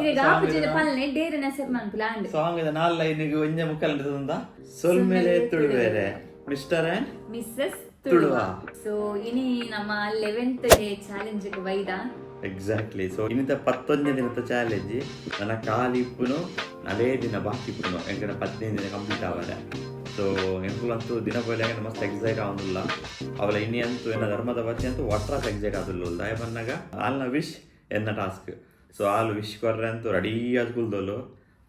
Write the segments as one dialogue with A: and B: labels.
A: ಇರೆಗ್ ಆಪುಜಿಂಡ ಪನ್ಲೆ ಡೇರೆ ನೆಸರ್ ಮನ್ಪುಲ ಆಂಡ್.
B: ಸಾಂಗ್ ದ ನಾಲ್ ಲೈನ್ ಗ್ ಒಂಜೆ ಮುಕ್ಕಲ್ ತೂಂದ. ಸೊಲ್ಮೆಲೆ ತುಳುವೆರೆ ಮಿಸ್ಟರ್ ಅಂಡ್
A: ಮಿಸ್ಸಸ್
B: ತುಳುವ.
A: ತುಳುವ. ಸೊ ಇನಿ ನಮ್ಮ 11th day challenge ಗ್ ಬೈದ.
B: ಎಕ್ಸಾಕ್ಟ್ಲಿ. ಸೊ ಇನ್ನಿತ ಪತ್ತೊಂಜಿ ದಿನದ ಚಾಲೆಂಜ್, ನನ್ನ ಖಾಲಿ ಇಪ್ಪುನು ನವೇ ದಿನ ಬಾಕಿ ಇಪ್ಪುನು ಎಂಕನ 15 ದಿನ ಕಂಪ್ಲೀಟ್ ಆವರೆ. ಸೊ ಎಂಕುಲಂತೂ ದಿನ ಪೋಯಿಲಾಗ ಮಸ್ತ್ ಎಕ್ಸೈಟ್ ಆವೊಂದುಲ್ಲ. ಅವಲ ಇನಿ ಅಂತೂ ಎನ್ನ ಧರ್ಮದ ಪತ್ನಿ ಅಂತೂ ಒಟ್ರಾಸ್ ಎಕ್ಸೈಟ್ ಆದುಲ್ಲ. ದಾಯ ಪನ್ನಗ ಆಲ್ನ ವಿಶ್ ಎನ್ನ ಟಾಸ್ಕ್. ಸೊ ಆಲ್ ವಿಶ್ ಕೊರ್ರೆ ಅಂತೂ ರೆಡಿ ಆದ್ ಕುಲ್ದೊಲು.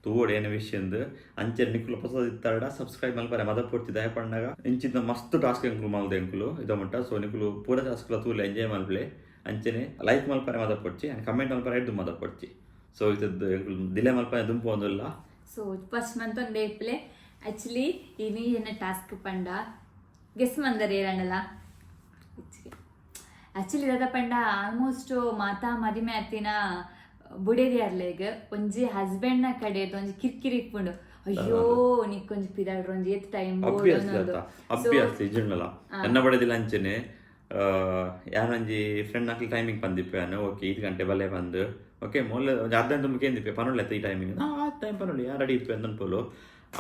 B: ತೂವೊಡು ಏನು ವಿಶ್ ಇಂದು. ಅಂಚೆ ನಿಕುಲು ಪೊಸದ್ ಇತ್ತಾಡ ಸಬ್ಸ್ಕ್ರೈಬ್ ಮಲ್ಪರೆ ಮದ ಪೊರ್ಚಿ. ದಾಯ ಪಣ್ಣಗ ಇಂಚಿನ ಮಸ್ತ್ ಟಾಸ್ಕ್ ಎಂಕುಲು ಮಲ್ದೆ ಎಂಕುಲು ಇದ ಮುಟ್ಟ. ಸೊ ನಿಕುಲು ಪೂರ ಟಾಸ್ಕ್ ತೂಲೆ, ಎಂಜಾಯ್ ಮಲ್ಪಲೆ. ಅಂಚೆನೆ ಲೈಕ್ ಮಲ್ಪರೆ ಮದ ಪೊರ್ಚಿ ಅಂಡ್ ಕಮೆಂಟ್ ಮಲ್ಪರೆ ಎಡ್ದು ಮದ ಪೊರ್ಚಿ. ಸೊ ಇತ್ತದ್ದು ಎಂಕುಲು ದಿಲೆ ಮಲ್ಪರೆ ದುಂಪು ಒಂದುಲ್ಲ.
A: ಸೊ ಫಸ್ಟ್ ಮಂತ್ ಒಂದೇ ಇಪ್ಪಲೆ. ಆಕ್ಚುಲಿ ಇನಿ ಎನ್ನ ಟಾಸ್ಕ್ ಪಂಡ ಗೆಸ್ ಮಂದರ್ ಏರಂಡಲ. ಆಕ್ಚುಲಿ ದಾದ ಪಂಡ, ಆಲ್ಮೋಸ್ಟ್ ಮಾತಾ ಮದಿಮೆ ಅತ್ತಿನ ಬುಡೆದಿಯರ್ಲೆಗ್ ಒಂಜಿ ಹಸ್ಬೆಂಡ್ ನ ಕಡೆ ಒಂಜಿ ಕಿರ್ಕಿರಿ ಇಪ್ಪುಂಡು, ಅಯ್ಯೋ ನಿಕ್ಕೊಂಜಿ ಪಿದಾಡ್ರ ಒಂಜಿ ಏತ್ ಟೈಮ್.
B: ಅಬ್ವಿಯಸ್ಲಿ ಅತ್ತ, ಅಬ್ವಿಯಸ್ಲಿ ಇಜ್ಜಂಡಲ. ಎನ್ನ ಬಡದಿಲ್ಲ ಅಂಚೆನೆ. ಯಾನೊಂಜಿ ಫ್ರೆಂಡ್ ಅಕ್ಲಿ ಟೈಮಿಂಗ್ ಪಂದಿಪ್ಪೆ ಯಾನು, ಓಕೆ 5 ಗಂಟೆ ಬಲ್ಲೆ ಬಂದು. ಓಕೆ ಮೊಲ್ಲ ಒಂಜಿ ಅರ್ಧ ತುಂಬ ಕೇಂದಿಪ್ಪೆ, ಪನೊಳ್ಳೆ ಈ ಟೈಮಿಂಗ್ ಆ ಟೈಮ್ ಪನೊಳ್ಳಿ ಯಾ ರೆಡಿ ಇಪ್ಪೆ ಅಂದನ್ಪೋಲು.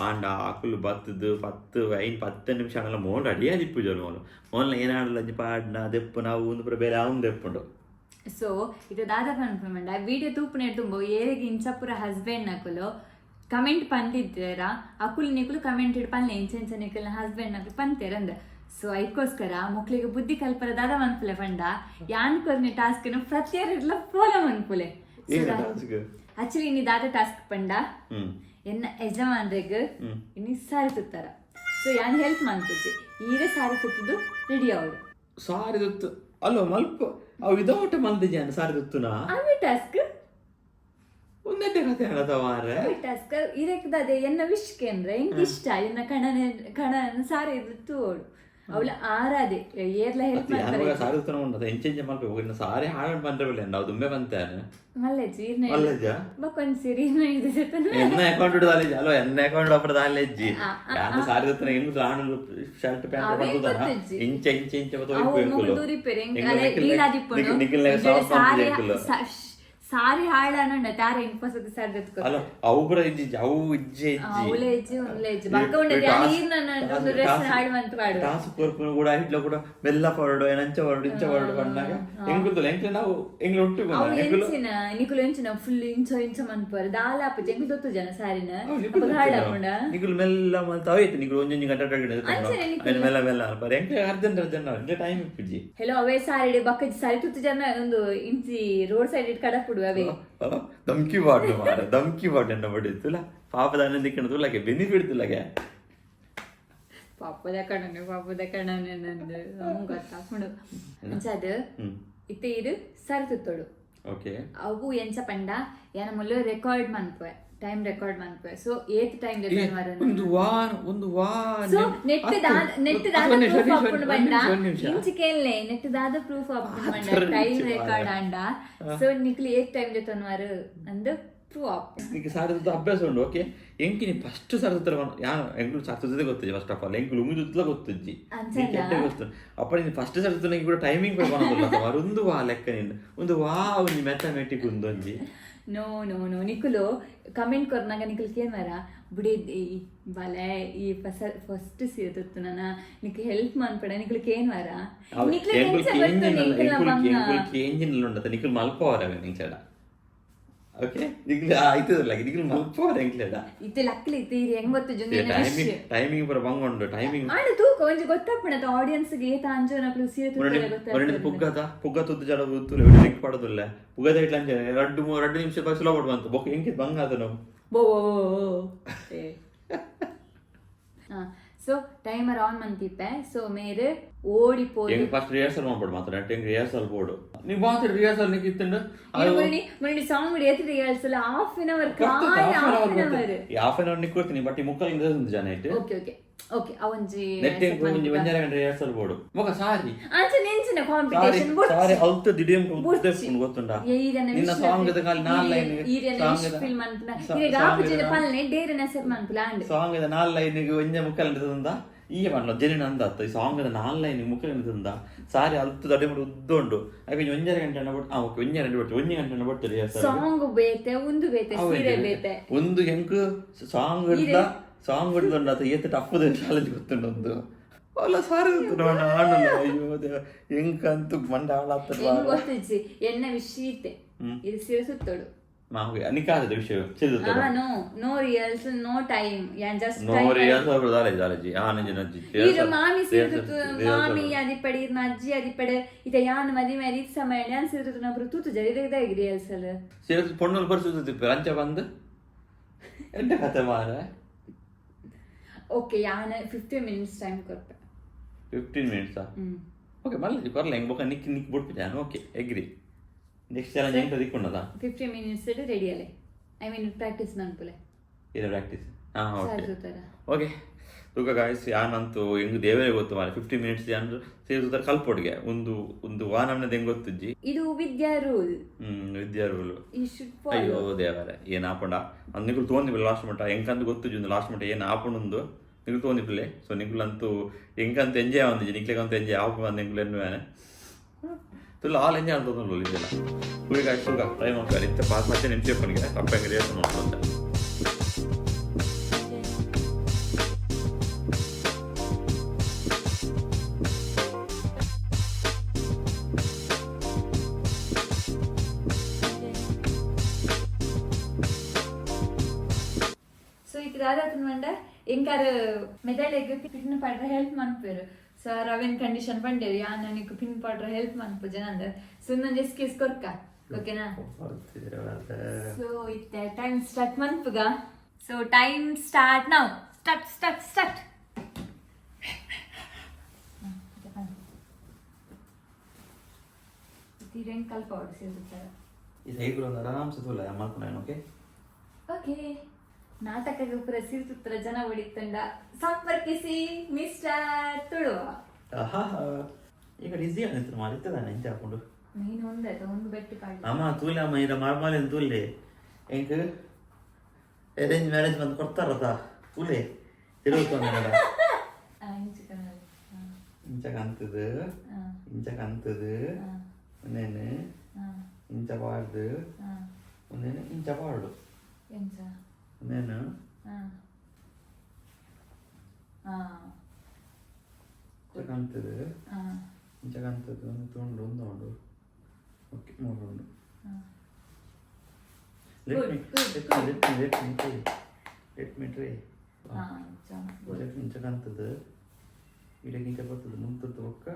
B: ಆಂಡ ಅಕುಲು ಬತ್ತದು 10 5 10 ನಿಮಿಷ ಆಂಡಲ ಮೋಲ್ ರೆಡಿ ಆದಿಪ್ಪು ಜೋಲು. ಮೋಲು ಮೋಲ್ನ ಏನಾಡಲ ಒಂಜಿ ಪಾಡ್ನ ದೆಪ್ಪು ನಾವು ಒಂದು ಪೂರ ಬೇರೆ ಆವಂದು ದೆಪ್ಪುಂಡು.
A: ಸೊ ಇದು ದಾದ ಪನ್ಪುಂಡ, ವಿಡಿಯೋ ತೂಪುನ ತುಂಬ ಏರೆಗ್ ಇಂಚಪುರ ಹಸ್ಬೆಂಡ್ ನಕುಲು ಕಮೆಂಟ್ ಪಂದಿದ್ದೀರಾ, ಅಕುಲು ನಿಕುಲು ಕಮೆಂಟ್ ಇಡ್ ಪನ್ಲೆ, ಇಂಚ ಇಂಚ ನಿಕುಲ್ನ ಹಸ್ಬೆಂಡ್ ನಕುಲು ಪಂತೇರಂದ್. ಸೊ ಐಕೋಸ್ಕರ ಮಕ್ಳಿಗೆ ಬುದ್ಧಿ ಕಲ್ಪರ ದಾದ ಮನ್ಪುಲೆ ಪಂಡ, ಯಾನ್ ಕೊರ್ನೆ ಟಾಸ್ಕ್ ಪ್ರತಿಯೊರಿರ್ಲ ಫಾಲೋ ಮನ್ಪುಲೆ.
B: ಏನು ಟಾಸ್ಕ್?
A: ಆಕ್ಚುಲಿ ಇನಿ ದಾದ ಟಾಸ್ಕ್ ಪಂಡ, ಎನ್ನ ಯಜಮಾನ್ರೆಗ್ ಇನಿ ಸಾರಿ ತುತ್ತಾರ. ಸೊ ಯಾನ್ ಹೆಲ್ಪ್ ಮನ್ಪುಜಿ, ಈರೆ ಸಾರಿ ತುತ್ತುದು ರೆಡಿ ಅವಡು.
B: ಸಾರಿ ತುತ್ತು ಅಲ್ವ ಮಲ್ಪ ಅವು ವಿದೌಟ್ ಮಲ್ದಿಜಾನ ಸಾರಿ ತುತ್ತುನಾ?
A: ಅವೇ ಟಾಸ್ಕ್.
B: ಒಂದೆಡ್ಡೆ ಕತೆ ಹೇಳದ ಮಾರ್ರೆ.
A: ಟಾಸ್ಕ್ ಇರಕ್ದದೆ ಎನ್ನ ವಿಶ್ ಕೇಂದ್ರ ಎಂಕ್ ಇಷ್ಟ ಎನ್ನ ಕಣನೆ ಕಣನ ಸಾರಿ ತೂವೊಡು. ಅವಳ ಆರಾಧೆ ಏರ್ಲ ಹೆಲ್ಪ್
B: ಯಾನ್
A: ಮಾಡ್ತಾರೆ.
B: ಮಗ ಸಾರಿ ತುತ್ತುನ ಉಂಡದ ಎಂಚ ಎಂಚ ಮಲ್ಪ ಹೋಗಿನ ಸಾರಿ ಹಾಳ್ ಬಂದ್ರೆ ಬಲ್ಲೆ ನಾವು ದುಂಬೆ ಬಂತೇನೆ.
A: ಮಲ್ಲೆಜ್ಜಿ ಈರ್ನ.
B: ಮಲ್ಲೆಜ್ಜ?
A: ಬಕ್ಕೊಂದು ಸಿರಿ ಇದು.
B: ಎನ್ನ ಅಕೌಂಟ್ ದಾಲೇಜ್ ಅಲ್ವ, ಎನ್ನ ಅಕೌಂಟ್ ಅಪರ ದಾಲೇಜ್ಜಿ. ಯಾನ್ ಸಾರಿ ತುತ್ತುನ ಎಂಕು ಆಣು ಶರ್ಟ್ ಪ್ಯಾಂಟ್
A: ಅವೇ
B: ಬರ್ತದನ.
A: ಗೊತ್ತಿಜ್ಜಿ.
B: ಇಂಚ ಇಂಚ ಇಂಚ ಬತ್ತು
A: ಅವು
B: ಎಂಕುಲು
A: ಮೊಗಲು ದೂರಿಪೆರೆ ಅದೇ ಡೀಲ್ ಆದಿಪ್ಪುಂಡು.
B: ನಿಖಿಲ್ ಸಾಫ್
A: ಸಾರಿ
B: ಎಂಕುಲು.
A: ಸಾರಿ ಹಾಳಾನುಂಡ ತಾರ ಎಂಕ್ ಪೊಸದ ಸಾರಿ ದೆತ್ಕೊ.
B: ಅಲ್ಲ, ಅವು ಪೂರ ಇಜ್ಜಿ, ಅವು ಇಜ್ಜೆ ಇಜ್ಜಿ.
A: ಅವುಲೆ ಇಜ್ಜಿ, ಉಂದ್ಲೆ ಇಜ್ಜಿ. ಬಕ್ಕ ಉಂಡದೆ ಯಾನ್ ಈರ್ನ ಒಂದು ಡ್ರೆಸ್ ಹಾಳು ಮಂತ್ ಪಾಡುವೆ.
B: ಟಾಸ್ ಕೊರ್ಪುನು ಕೂಡ ಇಟ್ಲ ಕೂಡ ಬೆಲ್ಲ ಪರಡು ಏನಂಚ ಪರಡು ಇಂಚ ಪರಡು ಪಣ್ಣಾಗ ಎಂಕುಲು ಎಂಕ್ಲೆ ನಾವು ಎಂಗ್ಲು ಒಟ್ಟು
A: ಅವು
B: ಎಂಕುಲು.
A: ಎಂಚಿನ ನಿಕುಲು ಎಂಚಿನ ಫುಲ್ ಇಂಚ ಇಂಚ ಮನ್ಪುವರ್ ದಾಲ ಆಪುಜಿ. ಎಂಕ್ ಗೊತ್ತು ಜನ ಸಾರಿನ ಅಪಗ ಹಾಳಾಪುಂಡ.
B: ನಿಕುಲು ಮೆಲ್ಲ ಮಲ್ತ ಅವೇತು ನಿಕುಲು ಒಂಜೊಂಜಿ ಗಂಟೆ
A: ಅಂಚನೆ ನಿಕುಲು-
B: ಮೆಲ್ಲ ಮೆಲ್ಲ ಅನ್ಪಾರೆ. ಎಂಕ್ಲೆ ಅರ್ಜೆಂಟ್ ಅರ್ಜೆಂಟ್ ಎಂಕ್ಲೆ ಟೈಮ್ ಇಪ್ಪುಜಿ.
A: ಹೆಲೋ, ಅವೇ ಸಾರಿ ಬಕ್ಕಜಿ ಸಾರಿ ತುತ್ತು ಜನ ಒಂದು ಇಂಚಿ ರೋಡ್ ಸೈಡ್ it ಕಡಪುಡು ಅವೇ.
B: ಧಮ್ಕಿ ಬಾಟು ಮಾರ, ಧಮ್ಕಿ ಬಾಟು ಎನ್ನ ಬಡಿತ್ತು ಪಾಪದ ದಿಕ್ಕಣ ತುಲಕ್ಕೆ ಬೆನಿಫಿಟ್ ತುಲಕ್ಕೆ.
A: ಪಾಪದ ಕಣನೆ, ಪಾಪದ ಕಣನೆ ನಂದು ಗೊತ್ತಾಪುಂಡು. ಅಂಚಾದ ಇತ್ತೆ ಇರು ಸಾರಿ ತುತ್ತೋಡು.
B: ಓಕೆ.
A: ಅವು ಎಂಚ ಪಂಡ, ಯಾನ ಮುಲ್ಲು ರೆಕಾರ್ಡ್ ಮನ್ಪುವೆ, ಟೈಮ್ ರೆಕಾರ್ಡ್ ಮನ್ಪುವೆ. ಸೊ ಏತ್ ಟೈಮ್
B: ಒಂದು ವಾರ, ಒಂದು ವಾರ.
A: ಸೊ ನೆಟ್ ದಾದ ಪ್ರೂಫ್ ಆಪುಂಡು ಪಂಡ, ಇಂಚಿ ಕೇಳ್ನೆ, ನೆಟ್ ದಾದ ಪ್ರೂಫ್ ಆಪುಂಡು ಪಂಡ, ಟೈಮ್ ರೆಕಾರ್ಡ್ ಆಂಡ ಸೊ ನಿಕ್ಲು ಏತ್ ಟೈಮ್ ಜೊತನ್ವಾರು ಅಂದ್ ಪ್ರೂವ್ ಆಪುಂಡು.
B: ನಿಕ್ಕೆ ಸಾರಿ ತುತ್ತ ಅಭ್ಯಾಸ ಉಂಡು. ಓಕೆ, ಎಂಕಿನಿ ಫಸ್ಟ್ ಸಾರಿ ತುತ್ತರ ಯಾನು ಎಂಕುಲು ಸಾರಿ ತುತ್ತದೆ ಗೊತ್ತಿಜ್ಜಿ. ಫಸ್ಟ್ ಆಫ್ ಆಲ್ ಎಂಕುಲು ಉಂಗಿ ತುತ್ತಲ ಗೊತ್ತಿಜ್ಜಿ.
A: ಅಂಚನ?
B: ಕೆಟ್ಟ ಗೊತ್ತು. ಅಪ್ಪ ನೀನು ಫಸ್ಟ್ ಸಾರಿ ತುತ್ತ ಕೂಡ ಟೈಮಿಂಗ್ ಕೂಡ ಬರೋದಿಲ್ಲ. ಒಂದು ವಾ ಲೆಕ್ಕ ನೀನು ಒಂದು ವಾ ಒಂಜಿ ಮ್ಯಾಥಮೆಟಿಕ್ ಒಂದೊಂಜಿ.
A: ನೋ ನೋ ನೋ, ನಿಕುಲು ಕಮೆಂಟ್ ಕೊರ್ನಾಗ ನಿಕುಲು ಕೇನ್ವಾರ, ಬುಡಿ ಬಲೆ ಈ ಫಸ್ಟ್ ಸೀರೆ ತುತ್ತು ನಾನ ನಿಕ್ ಹೆಲ್ಪ್ ಮನ್ಪಡ ನಿಕುಲು ಕೇನ್ವಾರ. ನಿಕ್ಲೆ
B: ಎಂಕುಲು
A: ಎಂಚ ಗೊತ್ತು ನಿಕುಲ್ನ ಬಂಗ?
B: ಎಂಕುಲು ಕೇಂಜಿನ್ ಉಂಡತ ನಿಕುಲು ಮಲ್ಪವರ ನಿಂಚಡ. ಓಕೆ, ನಿಕುಲು ಆಯ್ತದಲ್ಲ, ನಿಕುಲು ಮಲ್ಪವರ ಎಂಕ್ಲೆಡ.
A: ಇತ್ತೆ ಲಕ್ಲಿ ಇತ್ತೆ ಇರಿ ಹೆಂಗ್ ಗೊತ್ತು ಜುಂದಿನ.
B: ಟೈಮಿಂಗ್ ಟೈಮಿಂಗ್ ಪೂರ ಬಂಗ ಉಂಡು ಟೈಮಿಂಗ್.
A: ಆಂಡ ತೂಕ ಒಂಜಿ ಗೊತ್ತಾಪುಣತ ಆಡಿಯನ್ಸ್ ಗೆ ಏತ ಅಂಜೋನಕ್ಲು ಸೀರೆ ತುತ್ತರೆ
B: ಒರಣಿದ
A: ಗೊತ್ತಾಗ್ತದೆ.
B: ಪುಗ್ಗದ ಪುಗ್ಗ ತುದ್ದು ಜಡ ತುತ್ತುಲೆ ಲಿಂಕ್ ಪಡೋದಿಲ್ಲ. ಪುಗ್ಗದ ಇಟ್ಲ ಅಂಚೆ 2 3 2 ನಿಮಿಷ ಸುಲಭ ಬಂತು. ಬೊಕ್ಕ ಎಂಕಿದ್ ಬಂಗ ಅದನು.
A: ಬೋ ಸೊ ಟೈಮರ್ ಆನ್ ಮಂತಿಪ್ಪೆ. ಸೊ ಮೇರ್ ಓಡಿ ಪೋದು.
B: ಎಂಕ್ ಫಸ್ಟ್ ರಿಹರ್ಸಲ್ ಮಾಡ್ಬೋದು ಮಾತ್ರ. ಎಂಕ್ ರಿಹರ್ಸಲ್ ಬೋರ್ಡು ನೀವು ಮಾತ್ರ ರಿಹರ್ಸಲ್ ನಿಕ್ ಇತ್ತುಂಡು.
A: ಮುರಣಿ ಮುರಣಿ ಸಾಂಗ್ ಏತ್ rehearsal? Half an hour call half an hour.
B: Half an hour Nick ಕೊಡ್ತೀನಿ, ಬಟ್ ಈ ಮುಕ್ಕಲ್ ಇಂದ ಜನ ಇಟ್ಟು.
A: ಓಕೆ ಓಕೆ ಓಕೆ, ಅವೊಂಜಿ
B: ನೆಟ್ ಎಂಕ್ ಒಂಜಿ ಒಂಜರೆ ಗಂಟೆ ರಿಹರ್ಸಲ್ ಬೋರ್ಡು ಬೊಕ ಸಾರಿ.
A: ಅಂಚ ನೆಂಚಿನ
B: ಸಾರಿ.
A: ಕಾಂಪಿಟೇಷನ್.
B: ಸಾರಿ ಅಲ್ತ ದಿಡಿಯಂ ಗೊತ್ತುಂಡ ನಿನ್ನ ಸಾಂಗ್ ಖಾಲಿ ನಾಲ್ ಲೈನ್.
A: ಫಿಲ್ಮ್ ಅನ್ಪುನ ಇರೆಗ್ ಆಪುಜಿಂಡ ಪಲ್ನೆ ಡೇರೆ ನೆಸರ್ ಮನ್ಪುಲ ಆಂಡ್.
B: ಸಾಂಗ್ ನಾಲ್ ಲೈನ್ ಒಂಜೆ ಮುಕ್ಕಲ್ ತಂದ. ಈ ಪಂಡ ಜೆನಿನ ಅಂದಾತ ಈ ಸಾಂಗ್ ನಾಲ್ ಲೈನ್ ಮುಖ ತಿಂದ ಸಾರಿ ಅಲ್ತು ದಡೆ ಮುಟ್ಟು ಉದ್ದ ಉಂಡು. ಆಗ ಒಂಜರೆ ಗಂಟೆ ಅಣ್ಣ ಬಟ್, ಓಕೆ, ಒಂಜಿ ಗಂಟೆ ಬರ್ತದೆ, ಒಂಜಿ ಗಂಟೆ ಅಣ್ಣ ಬರ್ತದೆ.
A: ಸಾಂಗ್ ಬೇತೆ, ಒಂದು ಬೇತೆ, ಸೀರೆ ಬೇತೆ.
B: ಒಂದು ಹೆಂಗ್ ಸಾಂಗ್ ಹಿಡ್ದ, ಸಾಂಗ್ ಹಿಡ್ದುಂಡು ಅದು ಏತ್ ಟಫ್ ಚಾಲೆಂಜ್ ಗೊತ್ತುಂಡು. ಒಂದು ಅಲ್ಲ ಸಾರಿ ಗೊತ್ತುಂಡು ಆಣಲ್ಲ. ಅಯ್ಯೋ ದೇವ, ಹೆಂಗಂತೂ ಮಂಡ ಹಾಳಾಗ್ತದೆ.
A: ಹೆಂಗ್ ಗೊತ್ತಿಜ್ಜಿ, ಎನ್ನ ವಿಷಯ ಇತ್ತೆ ಇದು ಸೀರೆ ಸುತ್ತೋಡು.
B: ಮಾವು ನಿಕಾದ ವಿಷಯ Siddu.
A: No, no reels, no time, ಯಾನ್ ಜಸ್ಟ್
B: ನೋ ರಿಯಲ್ಸ್ ದಾಲೇಜ್ ದಾಲೇಜಿ ಆ ನಂಜಿ ನಂಜಿ.
A: ಇದು ಮಾಮಿ ಸೀರೆ ಸುತ್ತು, ಮಾಮಿ ಅದಿಪ್ಪಡೆ, ಇರ್ನ ಅಜ್ಜಿ ಅದಿಪ್ಪಡೆ. ಇತ ಯಾನ್ ಮದಿ ಮೇಲೆ ಇತ್ ಸಮಯ ಯಾನ್ ಸೀರೆ ಸುತ್ತು ನಬ್ರು ತೂತು ಜರಿ ರಿಯಲ್ಸ್ ಅಲ್ಲ.
B: ಸೀರೆ ಪೊಣ್ಣು ಪರಿಸ್ಥಿತಿ ಅಂಚ ಬಂದು ಎಂತ ಕತೆ ಮಾರೆ.
A: ಓಕೆ, ಯಾನ್ 15 ಮಿನಿಟ್ಸ್ ಟೈಮ್ ಕೊರ್ಪೆ.
B: 15 ಮಿನಿಟ್ಸಾ?
A: ಹ್ಮ್.
B: ಓಕೆ, ಮಲ್ಲ ಕೊರಲ ಹೆಂಗ್ ಬೊಕ ನಿಕ್ ನಿಕ್ ಬಿಡ್ಪಿದ್ದೆ ನಾನು. ಓಕೆ, ಎಗ್ರಿ. ನೆಕ್ಸ್ಟ್ ಚಾಲೆಂಜ್ ಹೆಂಗ್ ದಿಕ್ಕೊಂಡದ?
A: 15 ಮಿನಿಟ್ಸ್ ರೆಡಿ ಅಲೆ, I mean practice ಮನ್ಪುಲೆ.
B: ಇದು ಪ್ರಾಕ್ಟೀಸ್, ಹಾಂ, ಓಕೆ.
A: ಸಾರಿ ಸುತ್ತರ.
B: ಓಕೆ, ತೂಕ ಗಾಯ್ಸ್, ಯಾನಂತೂ ಹೆಂಗ್ ದೇವರೇ ಗೊತ್ತು ಮಾರೆ. 50 ಮಿನಿಟ್ಸ್ ಯಾನ್ ಸೇರಿಸುತ್ತಾರೆ ಕಲ್ಪೊಡ್ಗೆ ಒಂದು ಒಂದು ವಾನಮ್ನದ ಹೆಂಗ್ ಗೊತ್ತುಜ್ಜಿ.
A: ಇದು Vidya rule.
B: Vidya rule.
A: You should.
B: ಅಯ್ಯೋ ದೇವರೇ, ಏನು ಆಪುಂಡ ಅಂದ್ ನಿಕುಲು ತೋಂದಿಲ್ಲ. ಲಾಸ್ಟ್ ಮಟ್ಟ ಎಂಕಂತ ಗೊತ್ತುಜ್ಜಿ, ಒಂದು ಲಾಸ್ಟ್ ಮಟ್ಟ ಏನು ಆಪುಂಡುಂದು ನಿಕುಲು ತೋಂದಿಪ್ಪಲೆ. ಸೊ ನಿಕುಲಂತೂ ಎಂಕಂತ ಎಂಜಾಯ್ ಆವಂದಿಜ್ಜಿ, ನಿಕ್ಲೆಗಂತೂ ಎಂಜಾಯ್ ಆಪು ಅಂದ್ ಎಂಕುಲು ಎನ್ನುವೇನೆ ತುಲ್ಲ ಆಲ್ ಎಂಜಾಯ್ ಅಂತ ತೋಂದು ಇದೆಲ್ಲ. ತೂಕ ಗಾಯ್ಸ್, ತೂಕ ಟ್ರೈ ಮಾಡ್ತಾರೆ. ಇತ್ತ ಪಾಸ್ ಮತ್ತೆ ನಿಮಿಷ ಪನಿಗೆ ತಪ್ಪ ಹೆಂಗೆ ರಿಯಾಕ್ಷನ್ ಮಾಡ್ಕೊಂತ.
A: ಸೊ ಇತ್ತ ದಾದಾತನ ಮಂಡ ಎಂಕಾರ ಮೆದಳೆಗ್ ಪಿನ್ ಪಾಡ್ರ ಹೆಲ್ಪ್ ಮನ್ಪೇರು. ಸೊ ಅವೇನ್ ಕಂಡೀಷನ್ ಪಂಡೇರು, ಯಾನ್ ನನಗೆ ಪಿನ್ ಪಾಡ್ರ ಹೆಲ್ಪ್ ಮನ್ಪು ಜನ ಅಂದ. ಸೊ ನಂಗೆ ಎಸ್ಕೀಸ್ ಕೊರ್ಕ, ಓಕೆನಾ? ಸೊ ಇತ್ತೆ ಟೈಮ್ ಸ್ಟಾರ್ಟ್ ಮನ್ಪುಗ. So time start now, start start start. ತೀರೇನ್ ಕಲ್ಪ ಓಡಿಸಿರ್ತಾರೆ.
B: ಈ ಸೈಕಲ್ ಒಂದು ಆರಾಮ್ಸೆ ತೋಲ ಮಾಡ್ಕೊಂಡು. ಓಕೆ.
A: ಓಕೆ, ನಾಟಕಕ್ಕೆ ಪೂರ ಸಿರಿತುತ್ತರ ಜನ ಹೊಡಿತಂಡ ಸಂಪರ್ಕಿಸಿ ಮಿಸ್ಟರ್ ತುಳುವ.
B: ಆಹಾ, ಈಗ ಈಸಿ ಆಗಿತ್ತು ಮಾರಿತ್ತದಾನೆ ಎಂಚ ಹಾಕೊಂಡು.
A: ನೀನು ಒಂದಾಯ್ತು ಒಂದು ಬೆಟ್ಟಿ ಪಾಡಿ.
B: ಅಮ್ಮ ತೂಲೆ, ಅಮ್ಮ ಇರ ಮಾರ್ಮಾಲೆ ತೂಲೆ, ಎಂಕ್ ಅರೇಂಜ್ ಮ್ಯಾರೇಜ್ ಬಂದು ಕೊಡ್ತಾರತ ತೂಲೆ ತಿರುಗುತ್ತೊಂದ.
A: ಇಂಚ ಕನ್ನಡ.
B: ಇಂಚ ಕಂತದು, ಇಂಚ ಕಂತದು, ಒಂದೇನು ಇಂಚ ಪಾಡ್ದು, ಒಂದೇನು ಇಂಚ ಪಾಡು.
A: ಎಂಚ?
B: ಒಂದೇನು ಇಂಚ ಕಂತದು, ಇಂಚ ಕಂತದು, ಒಂದು ತುಂಡು, ಒಂದು ಉಂಡು. ಓಕೆ, ಮೂರು ಉಂಡು. Let me
A: Good,
B: let me let me let me try, let me try.
A: ಇಂಚ.
B: ಇಂಚ ಕಾಣ್ತದೆ, ಇಡಕ್ಕೆ ಇಂಚ ಬರ್ತದೆ, ಮುಂತದ್ದು ಬೊಕ್ಕ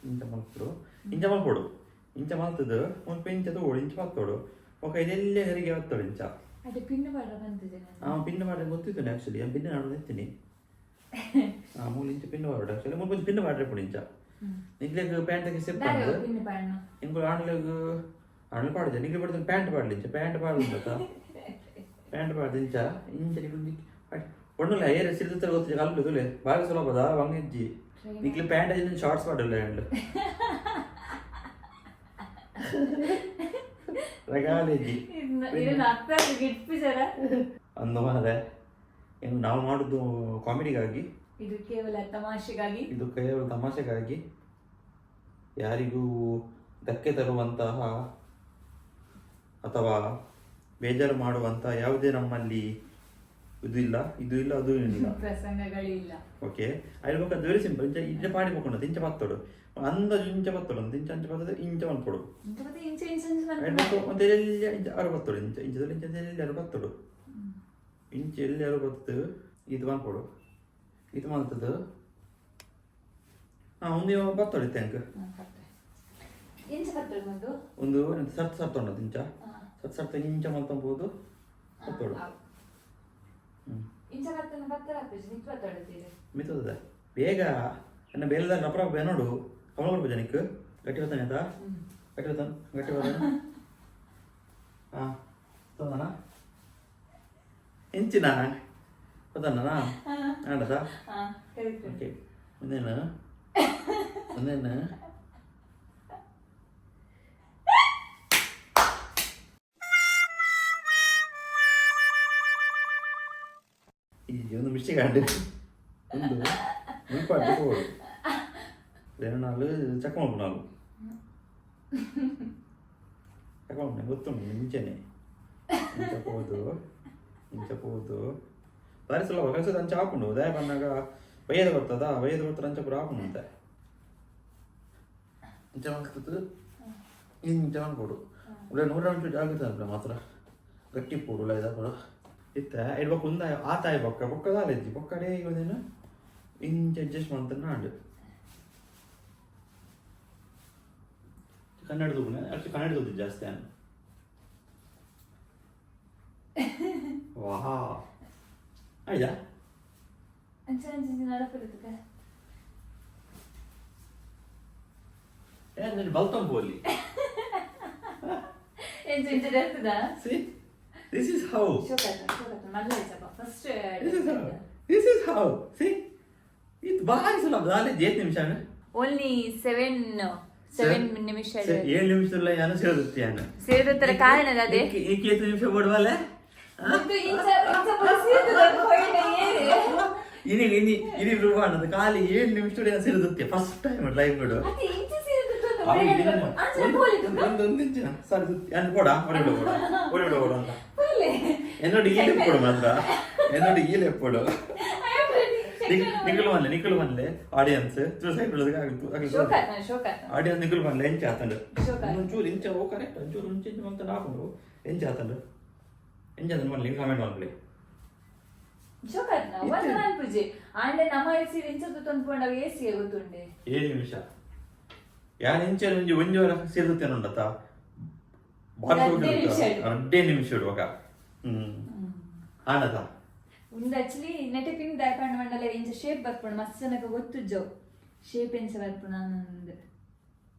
B: ಇಂಚ ಮಲ್ಪಡು, ಇಂಚ ಮಲ್ಪಡು, ಇಂಚ ಮಲ್ತದ ಮುಲ್ಪ ಇಂಚ ತೋಡು, ಇಂಚ ಬತ್ತೋಡು. ಬೊಕ್ಕ ಇದೆಲ್ಲ ಹೆರಿಗೆ ಬತ್ತೋಡು ಇಂಚ.
A: ಅದೇ ಪಿನ್ನು ಪಾಡ ಬಂತಿದೆ ನಾನು.
B: ಆ ಪಿನ್ ಮಾಡಿ ಗೊತ್ತಿತ್ತು ಆ್ಯಕ್ಚುಲಿ. ನಾನು ಪಿನ್ ನಾಡು ನಿಂತೀನಿ. ಆ ಮೂಲ ಇಂಚ ಪಿನ್ ಪಾಡು ಆ್ಯಕ್ಚುಲಿ, ಮೂಲ ಪಿನ್ ಪಾಡ್ರೆ ಪುಡಿ ಇಂಚ. ನಿಕ್ಲೆಗ್ ಪ್ಯಾಂಟ್ ಸ್ಟೆಪ್.
A: ದಾರೆ ಪಿನ್ನು ಪಾಡನು.
B: ಇಂಕುಲು ಆಣ್ಲೆಗ್ ಆಣ್ಲು ಪಾಡುಜ, ನಿಕ್ಲೆ ಪಾಡ್ದು ಪ್ಯಾಂಟ್ ಪಾಡ್ಲಿ, ಇಂಚ ಪ್ಯಾಂಟ್ ಪಾಡ್ದು ಪ್ಯಾಂಟ್ ಪಾಡ್ದು ಇಂಚ ಇಂಚ ನಿಕ್ಲು ಪೊಣ್ಣುಲ ಏರ್ ಸಿರಿದ ಗೊತ್ತಿದೆ ಕಲ್ಪು ತುಲೆ ಬಾರಿ ಸುಲಭದ ವಂಗಿಜ್ಜಿ. ನಿಕ್ಲೆ ಪ್ಯಾಂಟ್ ಅಜ್ಜಿ ಶಾರ್ಟ್ಸ್ ಪಾಡಲ್ಲ ಹ್ಯಾಂಡ್ ರಗಾಲೇಜಿ.
A: ಇದನ್ನ ಅರ್ಥ ಗಿಟ್ಪು ಜರ.
B: ಅಂದ ಮಾರೆ, ಏನು ನಾವು ಮಾಡುದು ಕಾಮಿಡಿಗಾಗಿ.
A: ಇದು ಕೇವಲ ತಮಾಷೆಗಾಗಿ.
B: ಇದು ಕೇವಲ ತಮಾಷೆಗಾಗಿ, ಯಾರಿಗೂ ಧಕ್ಕೆ ತರುವಂತಹ ಅಥವಾ ಬೇಜಾರು ಮಾಡುವಂತಹ ಯಾವುದೇ ನಮ್ಮಲ್ಲಿ ಇದು ಇಲ್ಲ, ಇದು ಇಲ್ಲ, ಅದು ಇಲ್ಲ.
A: ಪ್ರಸಂಗಗಳಿಲ್ಲ.
B: ಓಕೆ, ಅದು ವೆರಿ ಸಿಂಪಲ್. ಇಂಚ ಇಂಚ ಪಾಡಿ ಪಕ್ಕೊಂಡು ಇಂಚ ಪತ್ತೋಡು, ಅಂದಾಜು ಇಂಚ ಪತ್ತೋಡು, ಇಂಚ ಅಂಚ ಪತ್ತದ ಇಂಚ ಮನ್ಪೊಡು.
A: ಇಂಚ ಮತ್ತೆ ಇಂಚ ಇಂಚ ಇಂಚ ಮನ್ಪುನ.
B: ಮತ್ತೆ ಎಲ್ಲಿ ಇಂಚ ಅರು ಪತ್ತೋಡು, ಇಂಚ ಇಂಚದಲ್ಲಿ ಇಂಚ ಎಲ್ಲಿ ಅರು ಪತ್ತೋಡು, ಇಂಚ ಎಲ್ಲಿ ಅರು ಬತ್ತದು ಇದು ಮನ್ಪೊಡು, ಇದು ಮಲ್ತದು. ಹಾಂ, ಒಂದು ಪತ್ತೋಡು ಇತ್ತೆ ಅಂಕ.
A: ಇಂಚ ಪತ್ತೋಡು ಒಂದು.
B: ಒಂದು ಸರ್ತ್ ಸರ್ತ್ ಉಂಟು ಇಂಚ ಸರ್ತ್ ಸರ್ತ್ ಇಂಚ ಮಲ್ತಂಬೋದು ಪತ್ತೋಡು.
A: ಇಂಚ ಪತ್ತನ ಪತ್ತರ ಹಾಕುಜಿ ನಿಕ್ ಪತ್ತೋಡು ತೀರೆ.
B: ಮಿತ್ತದ ಬೇಗ ನನ್ನ ಬೇಲದ ಅಪರ ನೋಡು ಕಮಲ ಕೊಡ್ಬೋದು ಜನಕ್ಕೆ. ಗಟ್ಟಿ ಬರ್ತಾನೆ ಆಯ್ತಾ? ಗಟ್ಟಿ ಬರ್ತಾನೆ, ಗಟ್ಟಿ ಬರ್ತಾನೆ. ಹಾಂ, ತಂದಣ ಇಂಚಿನ ಗೊತ್ತಾನ ಆಡದ.
A: ಕರೆಕ್ಟ್.
B: ಓಕೆ, ಒಂದೇನು ಒಂದೇನು ಈ ಒಂದು ಮಿಸ್ಟೇಕ್ ಆಂಡ್. ಒಂದು ಮುಲ್ಪ ಹೋಡು ನಾಲು ಚಕ್ ಮಲ್ಪುನಾಲು ಚಕ್ ಮಲ್ಪುನೆ ಗೊತ್ತುಂಡು ಮುಂಚೆನೆ. ಇಂಚ ಪೋದು, ಇಂಚ ಪೋದು, ಬಾರಿ ಸುಲಭ ಕೆಲಸದ. ಅಂಚ ಆಪುಂಡು ದಯ ಪನ್ನಾಗ ಬಯ್ಯದ ಬರ್ತದ, ಬಯ್ಯದ ಬರ್ತದ. ಅಂಚ ಪೂರ ಆಪುಂಡು ಅಂತೆ. ಇಂಚ ಮಲ್ತದ್ದು, ಇಂಚ ಮಲ್ಪೊಡು. ಉಳ್ಳೆ ನೂರ ಒಂಚೂರು ಜಾಗ್ರತೆ ಅನ್ಪುಲೆ ಮಾತ್ರ. ಗಟ್ಟಿ ಪೋಡು ಉಲ್ಲ ಇದ ಪೂರ ಇತ್ತ ಇಡ್ ಬೊಕ್ಕ ಉಂದ ಆತಾಯಿ ಬೊಕ್ಕ ಬೊಕ್ಕ ದಾಲೆಜ್ಜಿ ಬೊಕ್ಕ ಅಡೇ ಒಂದೇನು ಇಂಚ ಅಡ್ಜಸ್ಟ್ ಮಂತನ್ನ ಆಂಡ್. ಕನ್ನಡ ತೂಪುನ ಅಷ್ಟು ಕನ್ನಡ ತೂತಿ ಜಾಸ್ತಿ ಆನ್. ವಾ, ಆಯ್ತಾ?
A: ಅಂಚ ಅಂಚ ನಡಪುರುತ್ತುಕ.
B: ಏ, ನಾನು ಬಲ್ತಂ ಪೋಲಿ.
A: ಎಂಚ ಇಂಚ ಇರ್ತದ?
B: See, this is how.
A: ಶೋಕಾತ ಶೋಕಾತ ಮಲ್ಲ ಐತಪ್ಪ first.
B: This is how. This is how. See, ಇದು ಬಾರಿ ಸುಲಭ. ದಾಲೆ ಏತ್ ನಿಮಿಷ?
A: ಓನ್ಲಿ 7 ನಿಮಿಷ.
B: 7 ನಿಮಿಷದಲ್ಲ ಯಾನು ಸೇರುತ್ತೆ ಯಾನು.
A: ಸೇರಿದ ಕಾರಣ ಅದೇ.
B: ಈಗ ಏತ್ ನಿಮಿಷ ಕೊಡುವಲ್ಲ?
A: ಮತ್ತು ಇಂಚ ಇಂಚ ಪೂರ ಸೇರ್ತದ ಹೋಯಿನ ಏರು.
B: ಇನಿ ಇನಿ ಇನಿ ಪ್ರೂವ್ ಅನ್ನೋದು ಖಾಲಿ 7 ನಿಮಿಷ ಸೇರುತ್ತೆ, ಫಸ್ಟ್ ಟೈಮ್ ಲೈಫ್ ಬಿಡು.
A: ಅದೇ ಇಂಚ ಸೇರ್ತದ. ಅಂಚ ಪೋಲಿ ತುಕ.
B: ಒಂದು ಒಂದು ಇಂಚ ಸರಿ ಯಾನು ಕೊಡ ಹೊರಬಿಡು ಕೊಡ ಹೊರಬಿಡು ಕೊಡು ಅಂತ.
A: ಪೋಲೆ.
B: എന്നോട് ഈ ലെപ്പോಡು ಮಾತ್ರ, എന്നോട് ಈ ಲೆಪ್ಪಡು. ನಿಖಲು ಮನ್ಲೆ, ನಿಖಲು ಮನ್ಲೆ ಆಡಿಯನ್ಸ್ ಸೈಡ್.
A: ಶೋಕಾತ ಶೋಕಾತ.
B: ಆಡಿಯನ್ಸ್ ನಿಖಲು ಮನ್ಲೆ ಎಂಚ ಆತಂಡು?
A: ಶೋಕ.
B: ಒಂಚೂರು ಇಂಚ ಓ ಕರೆಕ್ಟ್. ಒಂಚೂರು ಇಂಚ ಇಂಚ ಮಂತ ಹಾಕೊಂಡು ಎಂಚ ಆತಂಡು, ಎಂಚ ಆತಂಡು ಮನ್ಲೆ, ಕಾಮೆಂಟ್ ಮನ್ಲೆ.
A: ಶೋಕಾತ ಒಂದು ಮನ್ಪುಜಿ ಆಂಡೆ ನಮ್ಮ ಐಸಿ ಇಂಚ ತುತ್ತೊಂದು ಪೋಂಡ ಏಸಿಗೆ ಗೊತ್ತುಂಡೆ.
B: 7 ನಿಮಿಷ ಯಾನ್ ಇಂಚ ಒಂಜಿ ಒಂಜಿ ವಾರ ಸೇರುತ್ತೇನೆ ಉಂಡತ.
A: ರಡ್ಡೆ ನಿಮಿಷ ಇಡು.
B: ರಡ್ಡೆ ನಿಮಿಷ ಇಡುವಾಗ ಆನದ.
A: ಉಂದು ಆಕ್ಚುಲಿ ನೆಟೆ ಪಿನ್ ದಾಯಪಂಡ ಮಂಡಲ ಇಂಚ ಶೇಪ್ ಬರ್ಪುಂಡು. ಮಸ್ತ್ ಜನಕ್ಕೆ ಗೊತ್ತುಜ್ಜೋ ಶೇಪ್ ಎಂಚ ಬರ್ಪುಂಡು ಅಂದ್.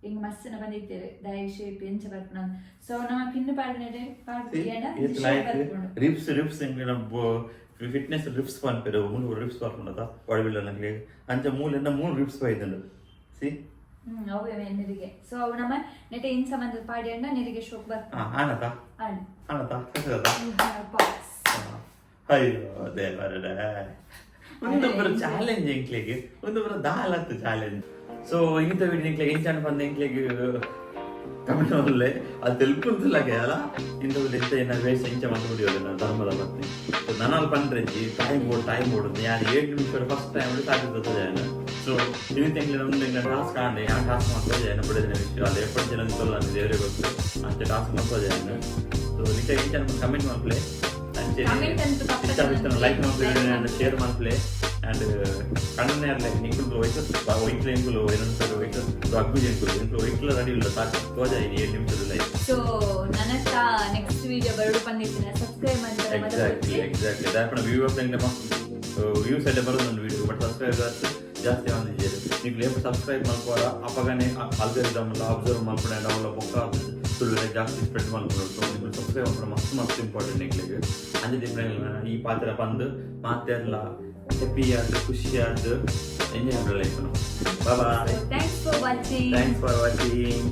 A: ಹಿಂಗ್ ಮಸ್ತ್ ಜನ ಬಂದಿದ್ದೇವೆ ದಾಯ ಶೇಪ್ ಎಂಚ ಬರ್ಪುಂಡು. ಸೊ ನಮ್ಮ ಪಿನ್ ಪಾಡ್ ನೆಟೆ ಪಾಡ್ ಶೇಪ್ ಬರ್ಪುಂಡು.
B: ರಿಪ್ಸ್ ರಿಪ್ಸ್ ಫಿಟ್ನೆಸ್ ರಿಪ್ಸ್ ಪನ್ಪೆರ್. ಮೂಲು ರಿಪ್ಸ್ ಬರ್ಪುಂಡತ ಬಾಡಿ ಬಿಲ್ಡರ್ ನಂಗೆ. ಅಂಚ ಮೂಲು ಎನ್ನ ಮೂಲು ರಿಪ್ಸ್ ಬೈದುಂಡು, ಸಿ.
A: ಅವೇ ನೆರಿಗೆ. ಸೊ ಅವು ನಮ್ಮ ನೆಟೆ ಇಂಚ ಮಂದ ಪಾಡಿ ಅಣ್ಣ ನೆರಿಗೆ ಶೋಕ್ ಬರ್ಪುಂಡು.
B: ಹಾ, ಆನತ.
A: ಅಣ್ಣ.
B: ಆನತ ಕಸದ.
A: ಬಾಕ್ಸ್.
B: ಅಯ್ಯೋ ದೇವರೇ, ಒಂದು ಬರ ಚಾಲೆಂಜ್ ಎಂಕ್ಲೆಗ್, ಒಂದು ಬರ ದಾಲತ್ತು ಚಾಲೆಂಜ್. ಸೊ ಇಂಥ ವಿಡಿಯೋ ಎಂಕ್ಲೆಗ್ ಎಂಚಾಣ ಪಂದ ಎಂಕ್ಲೆಗ್ ತಮಿಳುನಲ್ಲೇ ಅದು ತೆಲ್ಪುಂತಲಾಗೆ ಅಲ್ಲ. ಇಂಥ ಎಂತ ಏನ ವೇಷ ಇಂಚ ಮಂತ ಮುಡಿಯೋದು ಧರ್ಮದ ಪತ್ನಿ. ಸೊ ನಾನು ಪಂಡ್ರೆಂಜಿ ಟೈಮ್ ಬೋಡು, ಟೈಮ್ ಬೋಡು. ಯಾನ್ 7 ನಿಮಿಷ ಫಸ್ಟ್ ಟೈಮ್ ಸಾಧ್ಯತೆ ಜಾನು. ಸೊ ಇನ್ನಿಂತ ಎಂಕ್ಲೆ ನಮ್ದು ಎಂಕ್ಲೆ ಟಾಸ್ಕ್ ಆಂಡೆ. ಆ ಟಾಸ್ಕ್ ಮಾಡ್ತಾ ಜಾನು ಬಿಡದಿನ ವಿಷಯ ಅಲ್ಲ. ಎಪ್ಪತ್ತು ಜನ ತೊಲ್ಲ ದೇವರೇ ಗೊತ್ತು. ಅಂಚ ಟಾಸ್ಕ್ ಮಾಡ್ತಾ ಜಾನು. ಸೊ ನಿಕ್ಕ ಎಂಚ ಕಮೆಂಟ್ ಮಾಡ್ಪ್ಲೆ ಅಂಚೆ.
A: Comment ಅಂತೂ ತಪ್ಪದೆ.
B: ಇಷ್ಟ ಇಷ್ಟ ಲೈಕ್ ಮಲ್ಪಲೆ ಅಂಡ್ ಶೇರ್ ಮಲ್ಪಲೆ. ಅಂಡ್ ಕಣ್ಣನೇ ಅರ್ಲೆ ನಿಂಕುಲು ವಯಸ್ಸು ವೈಟ್ಲ ಎಂಕುಲು ಏನಂತಾರೆ ವೈಟ್ ಅಗ್ಗುಜಿ ಎಂಕುಲು ಎಂಕುಲು ವೈಟ್ಲ ರೆಡಿ ಇಲ್ಲ ಸಾಕು ತೋಜ 7 ನಿಮಿಷದ ಲೈಫ್.
A: ಸೊ ನನತ್ತ ನೆಕ್ಸ್ಟ್ ವಿಡಿಯೋ ಬರಡು ಪಂದಿತ್ತಿನ ಸಬ್ಸ್ಕ್ರೈಬ್ ಮಾಡ್ತಾರೆ.
B: Exactly exactly. ದಾಪಣ ವ್ಯೂವರ್ಸ್ ಎಂಗ್ಲೆ ಮಸ್ತ್ ವ್ಯೂಸ್ ಎಲ್ಲ ಬರೋದು ಒಂದು ವಿಡಿಯೋ, ಬಟ್ ಸಬ್ಸ್ಕ್ರೈಬರ್ಸ್ ಜಾಸ್ತಿ ಬಂದಿದ್ದೀರಿ. ನೀವು ಸಬ್ಸ್ಕ್ರೈಬ್ ಮಲ್ಪೋರ ಅಪಗನೆ ಅಲ್ಗರಿದಮ್ ಎಲ್ಲ ಅಬ್ಸರ್ವ್ ಮಲ್ಪಡೆ ಅಂಡ್ ಅವಳ ಬೊಕ್ಕ ತುಳುವೆ ಜಾಸ್ತಿ ಸ್ಪ್ರೆಡ್ ಮಲ್ಪಡು. ಸೊ ನೀವು ಸಬ್ಸ್ಕ್ರೈಬ್ ಮಲ್ಪಡ ಮಸ್ತ್ ಮಸ್ತ್ ಇಂಪಾರ್ಟೆಂಟ್ ಎಂಕ್ಲೆಗ್. ಅಂಚೆ ದಿನ ಈ ಪಾತ್ರ ಬಂದು ಮಾತೆರ್ಲ ಹ್ಯಾಪಿ ಆದ್ ಖುಷಿ ಆದ್ ಎಂಜಾಯ್ ಮಾಡೋ life. Bye.
A: Thanks for watching.
B: Thanks for watching.